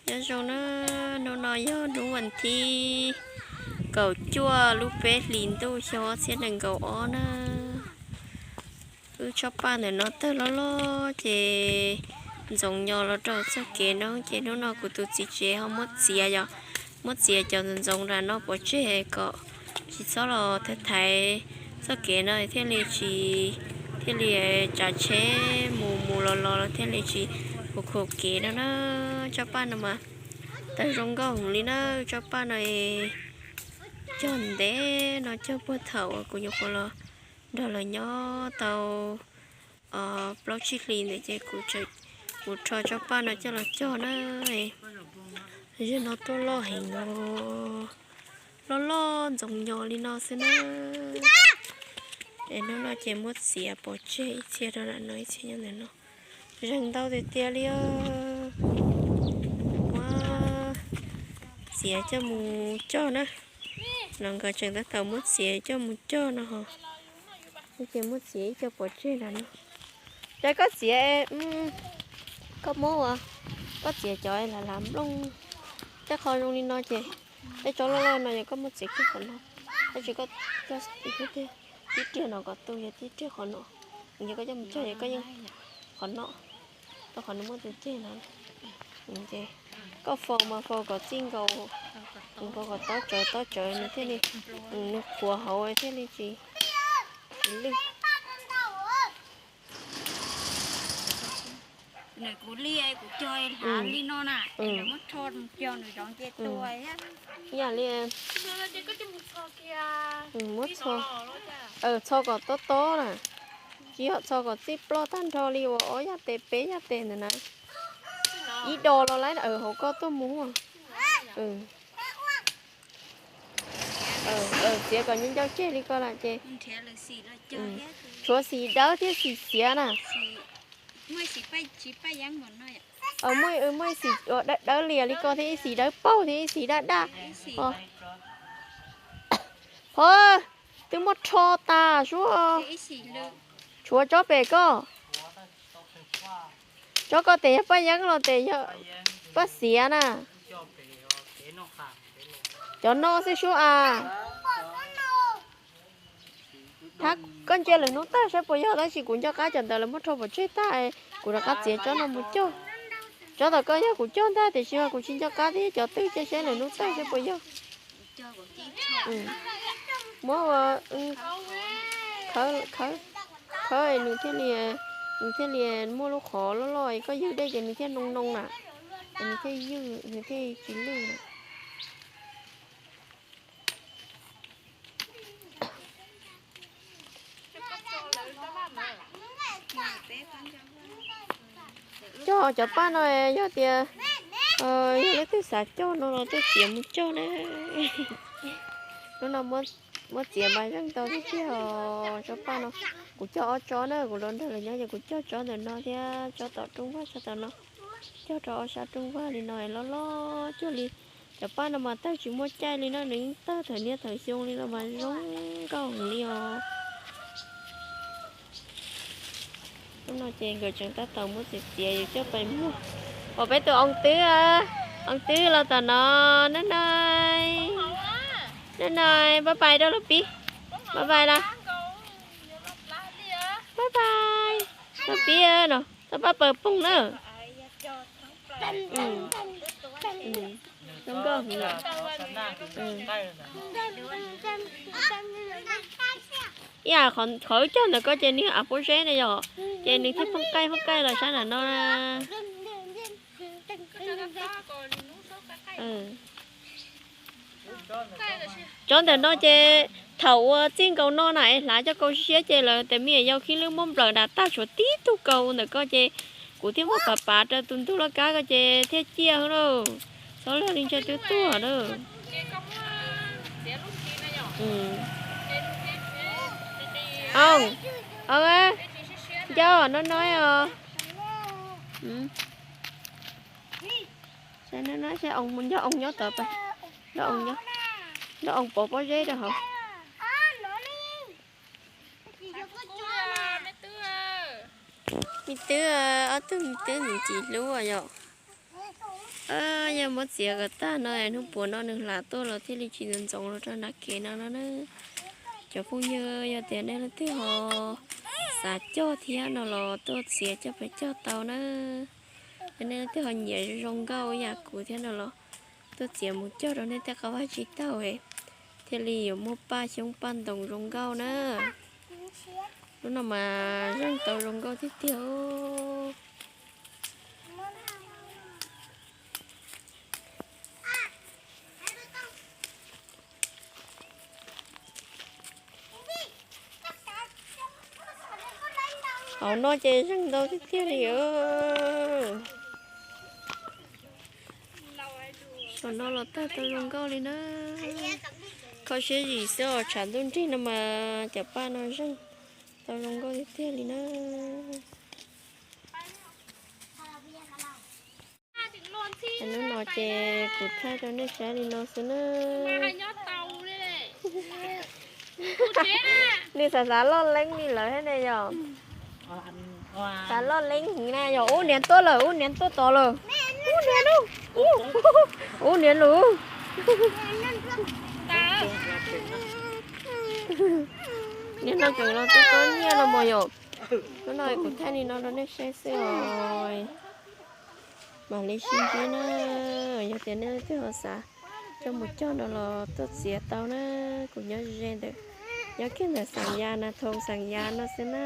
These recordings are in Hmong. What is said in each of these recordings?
Nyob zoo na, hnub no yog hnub vas thib kaum cuaj lub peb hlis ntuj xyoo ob txhiab nees nkaum ob na. Wb tsob paj ntawm no tawg loj loj ces ntxoov nyo los rau txoj kev no ces hnub no kuv tus txiv tsev ho muab txiav yom, muab txiav cov ntxoov ntxoov nram no pov tseg kom tsis txhob los thaiv thaiv txoj kev no thiaj li tsis, thiaj li tsav tsheb mus mus los los thiaj li tsis khuam khuam kev no na. Tsob paj no mas tawg zoo nkauj heev li na. Tsob paj no cog ntev no cog puag thaum uas kuv nyuam qhuav los nrog lawv nyob tau plaub tsib hlis ntawd ces kuv rho tsob paj no coj los cog na. Zaum no tuaj loj heev os, loj loj ntxoov nyo li no xwb na. Es hnub no ces muab txiav pov tseg ib txhia rau nram no ib txhia nyob ntawm no. Zeeg ntau tiag tiag li os. Muab txiav coj mus cog na. No nkawd tseem tab tom muab txiav coj mus cog no ho. Ces muab txiav ib co pov tseg nram no. Ces koj txiav, koj muab ua, koj txiav cov lam lam nplooj tej qho zoo li no ces tej tsob loj loj no yog koj muab txiav kiag qhov no, tab sis koj tib riag no kom tu yog tib riag qhov no, yog koj coj mus cog yog koj yeej qhov no, rau qhov nws muaj tus ceg no. Ces koj faus mas faus kom txij nkaus, faus kom tob tsawv tob tsawv nws thiaj li, nws qhuav hauv thiaj li tsis, tsis lwj. Nws kuv li kuv cog hlav li no na, nws muab rho mus cog nws zov nce tua. Ib yam li muab txho, txho kom tob tob na, tsis yog txho kom txij ploj tag nrho li uas ob yaj tes peb yaj tes ntawd na. Ib do los lawm hauv koj tuaj mus. Txiav kom ncauj ncauj ceg li ko lawm ces tshuav xim dawb thiab xim xiav na. Muaj, muaj ib xim dawb dawb lias li ko thiab ib xim dawb paug thiab ib xim daj daj. Pov, twb muab rho tas suab. Tshuav tsob pem koj. Tsob koj tes yog paj yeeb los tes yog paj xiav na? Cov no xwb suab as. Thab, koj ntsia lwm hnub tawg saib puas yog, tab sis kuv nco qab cov ntawd lawv muab rho pov tseg tag, kuv rov qab txiav tsob no mus cog. Tsob tom koj yog kuv cog ntag tiam sis mas kuv tsis nco qab thiab cov twg, cia saib lwm hnub tawg saib puas yog. Muab ua khawb, khawb, nws thiaj li, nws thiaj li muaj lub qhov loj loj, koj ywg dej ces nws thiaj noo noo na, nws thiaj ywg, nws thiaj tsis lwj na. Cog cov paj no yog tias yog leej twg xav cog no los tuaj txiav mus cog na. Hnub no muab txiav mas zeeg tau tiag tiag os tsob paj no. Kuv cog ob tsob na, kuv los nrog lawv nyob ces kuv cog tsob ntawm no thiab tsob tom rooj vag tsob tom no. Cog rau ob sab rooj vag li no loj loj cuag li. Cov paj no mas tawg tsis muaj caij li na, nws yeej tawg thaum niaj thaum xyoo li no mas zoo nkauj heev li os. Hnub no ces nkawd tseem tab tom muab txiav txiav yus coj pais muag. Pom peb tus oo twb, oo twb los tom no, na na, na na, pab pais rau lub pib, pab pais las, pab pais, lub pib no, txhob pab pawg poog na. Zoo nkauj heev. Ib yam qhov wb cog ntawm ko ces nws av pob zeb na yom, ces nws thiaj pheej qaij pheej qaij los sab nram no na. Tsob ntawm no ces thaum ua txij nkaus no na es hlav coj kaus siab ces lawv tes me nyuam yaus khib lwb muab nplawm dam tag tshuav tib tug kaus ntawm ko ces kuv thiaj muab pav pav rau tus ntug loj kab ko ces thiaj ciaj lauj. Txhob luag li ntshe twb tuag lauj. Oo, oo, ncauj no no os. Saib no no saib oo, nco oo nyob tod pas. Nco oo nyob, nco oo pov pob zeb rau hauv. Me twb, ob tug me twb ntxim hlub yom. Yog muab txiav kom tag no, hnub puav no nws hlav tuaj los thiaj li tsis ntxoov ntxoov los rau nram kev no no na. Cov phooj ywg, yog tias nej leej twg ho xav cog thiab no los tuaj txiav coj pes cog tau na. Yog nej leej twg ho nyiam zoo nkauj yam kuv thiab no los tuaj txiav mus cog rau nej tej qab vaj tsib taug, thiaj li yuav muaj paj xyoob paj ntoo zoo nkauj na. Lub no mas zeeg tau zoo nkauj tiag tiag. Hauv no ces zeeg ntau tiag tiag li. Saum no los tag tau zoo nkauj li na. Kho siab zim xwb os, tshav ntuj nrig no mas cov paj no zeeg tau zoo nkauj tiag tiag li na. Hnub no ces kuv thaij rau nej saib li no xwb na. Nws xav xav loj leeb li lawm thiab ne yom. Xav loj leeb heev na yom. Ub, niam tuaj lawm, ub, niam tuaj tod lawm. Ub, niam lawm. Ub, niam lawm. Niam no tseem los tu koj nyiaj los mas yom. Hnub no kuv thaij li no rau nej saib xwb os. Mam li sib ntsib na. Yog tias nej leej twg ho xav coj mus cog no los tuaj txiav tau na. Kuv nyob ze ntawm, nyob kiag ntawm Xeev Yas na, thoob Xeev Yas no xwb na.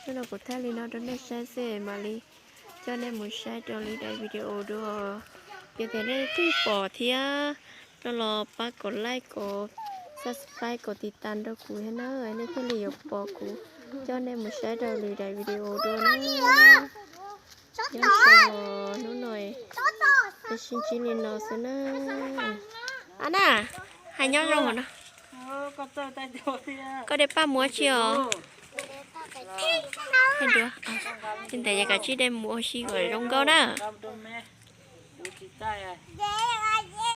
Hnub no kuv thaij li no rau nej saib xwb, mam li coj nej mus saib rau lwm daim video dua. Yog tias nej leej twg pom thiab no los pab kom like, kom subscribe, kom tiv tas rau kuv thiab na, nej thiaj li yuav pom kuv coj nej mus saib rau lwm daim video dua na. Nyob zoo, hnub no peb sib ntsib li no xwb na. Ab na, hais nyob zoo no. Koj de paj muab tsi os? Li ntawd yog kav tsij de mus ua si kom zoo nkauj na.